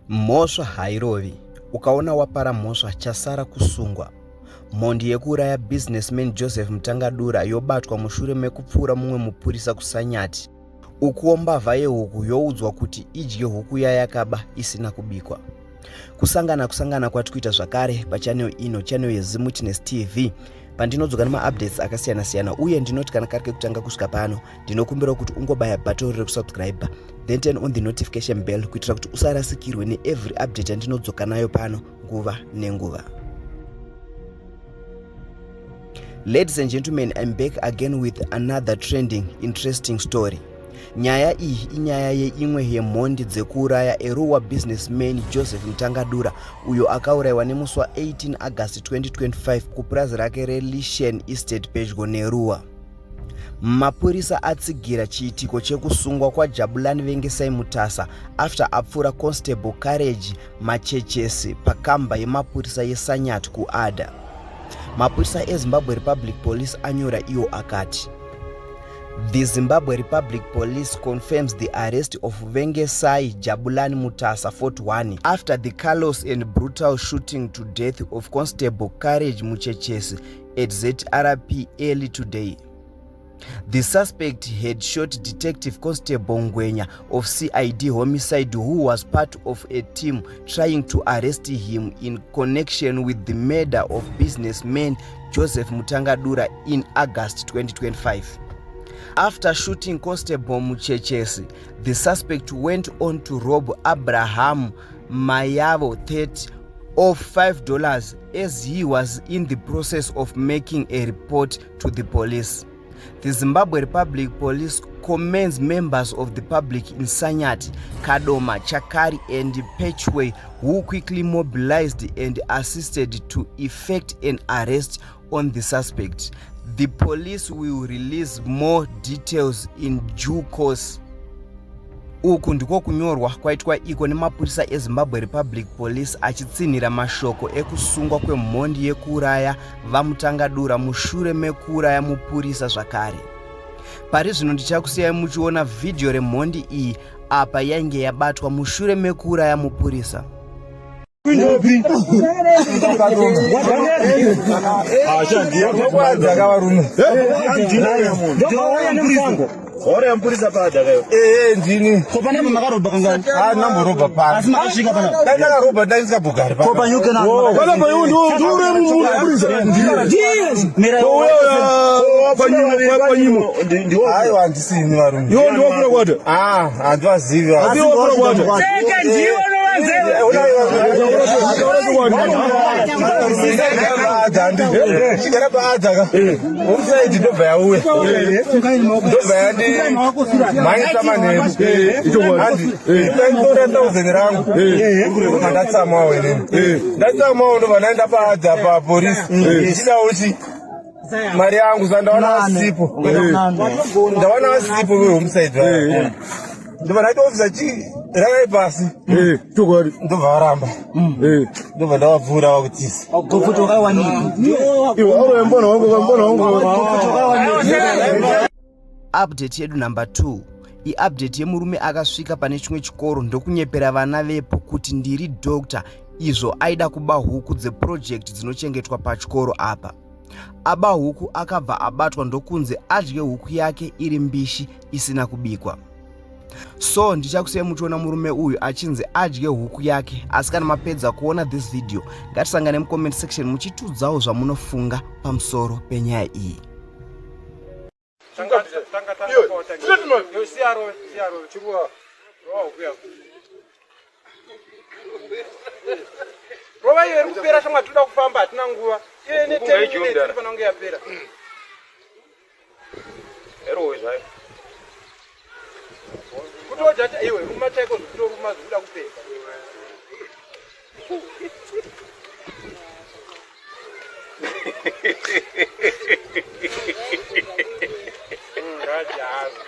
Mhosva hairovi. Ukaona wapara mhosva chasara kusungwa. Mhondi yekuuraya businessman Joseph Mutangadura yobatwa mushure mekupfuura mumwe mupurisa kuSanyati. Ukuwo mbavha yehuku youdzwa kuti idye huku yayakaba isina kubikwa. Kusangana kusangana kwatikuita zvakare pachannel ino, channel yeZimwitness TV, pandinodzoka nemaupdates akasiyana siyana, uye ndinoti kana kari kekutanga kusvika pano ndinokumbira kuti ungobaya button rekusubscribe, then turn on the notification bell kuitira kuti usarasikirwe neevery update yandinodzoka nayo pano nguva nenguva. Ladies and gentlemen, I'm back again with another trending interesting story. Nyaya iyi inyaya yeimwe yemhondi dzekuuraya Eruwa businessman Joseph Mutangadura uyo akaurayiwa nemusi wa 18 August 2025 kupurazi rake reLishen Estate pedyo neRuwa. Mapurisa atsigira chiitiko chekusungwa kwaJabulani Vengesai Mutasa after apfura Constable Courage Machechesi pakamba yemapurisa yeSanyat kuAda. Mapurisa eZimbabwe Republic Police anyora iwo akati: The Zimbabwe Republic Police confirms the arrest of Vengesai Jabulani Mutasa, 41, after the callous and brutal shooting to death of Constable Courage Muchechesi at ZRP early today. The suspect had shot Detective Constable Ngwenya of CID Homicide, who was part of a team trying to arrest him in connection with the murder of businessman Joseph Mutangadura in August 2025. After shooting Constable Muchechesi, the suspect went on to rob Abraham Mayavo, 30, of $5 as he was in the process of making a report to the police. The Zimbabwe Republic Police commends members of the public in Sanyati, Kadoma, Chakari and Pechwe who quickly mobilized and assisted to effect an arrest on the suspect. The police will release more details in due course. Uku ndiko kunyorwa kwaitwa iko nemapurisa eZimbabwe Republic Police achitsinhira mashoko ekusungwa kwemhondi yekuuraya VaMutangadura mushure mekuuraya mupurisa zvakare. Pari zvino ndichakusiyai muchiona vhidhiyo remhondi iyi apa yainge yabatwa mushure mekuuraya mupurisa. Ndini namborobha pano, dai ndakarobha dai ndisingambogari pano. Handisini varume, handivazivi. Chigara paadzaka omusaidi, ndobva yauya, ndobva yandimhanyisa manheru, anditora 1000 rangu, ndobva ndatsamwawo inini. Ndatsamwawo, ndobva ndaenda paadza papolisi ndichidawo chi mari yangu. Sa ndawana vasipo, ndawana vasipo vehomicide vaya. Ndobva ndaita ofisa chi rarai pasi, ndobva varamba, ndobva ndavapfuura vakutisa. Update yedu number 2 iupdate yemurume akasvika pane chimwe chikoro ndokunyepera vana vepo kuti ndiri doctor, izvo aida kuba huku dzeproject dzinochengetwa pachikoro apa. Aba huku akabva abatwa ndokunzi adye huku yake iri mbishi isina kubikwa. So ndichakusiyai muchiona murume uyu achinzi adye huku yake, asi kana mapedza kuona this video, ngatisangane mucomment section muchitiudzawo zvamunofunga pamusoro penyaya iyi. Rova iyo iri kupera shamwa, toda kufamba, hatina nguva. Iyo ine 10 minutes inofanira kunge yapera. Erowe zvayo. Kutoja iwe, ruma chaiko, zvekutoruma zvikuda kupera.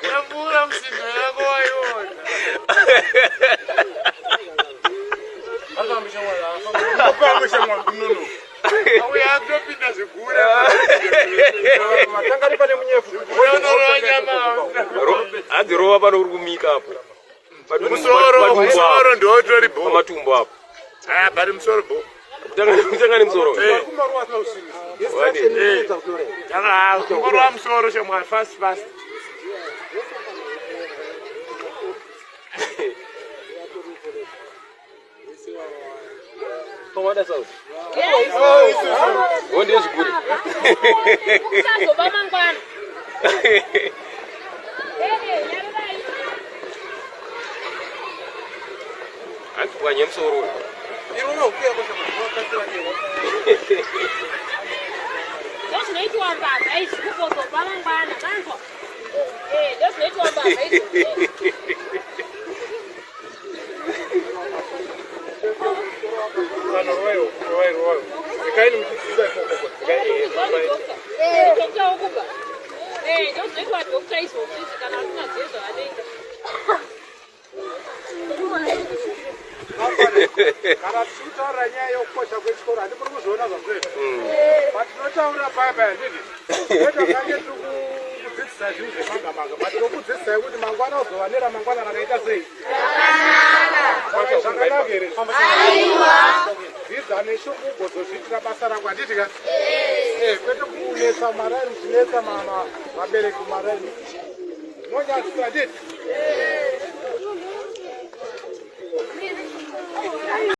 Yambura musindo yako waiona. Auya atopinda zvigure. Matangari pane munyefu. Unorova nyama. Hanzi rova pano uri kumika apo. Musoro, musoro ndotori bo. Pamatumbo apo. Ah, bari musoro bo. Kutanga nemusoro. Eh. Tanga kungorwa musoro shamwari fast fast. Wada sauti. Wo ndiye zvigure. Uchazoba mangwana. Nyarirai. Hanzi pwanye musoro uyu. Ndozvinoitwa mbavha izvi kuzozoba mangwana manzwa. Eh, ndozvinoitwa mbavha izvi. Doctor wokuba. Eh, ndozvinoitwa doctor izvozvo izvi kana asingazivi zvavanoita. Kana tichitaura nyaya yekukosha kwechikoro, handi muri kuzviona zvamunoita patinotaura paya paya, nditi kwete kange tiri kudzidzisa zvinhu zvemanga manga, but tinokudzidzisai kuti mangwana uzova neramangwana rakaita sei. Saka zvakanaka here? Dzidza neshungu ugozozviitira basa rako, handiti ka? Kwete kunetsa maraini, muchinetsa vabereki maraini, nonyadzisa, handiti?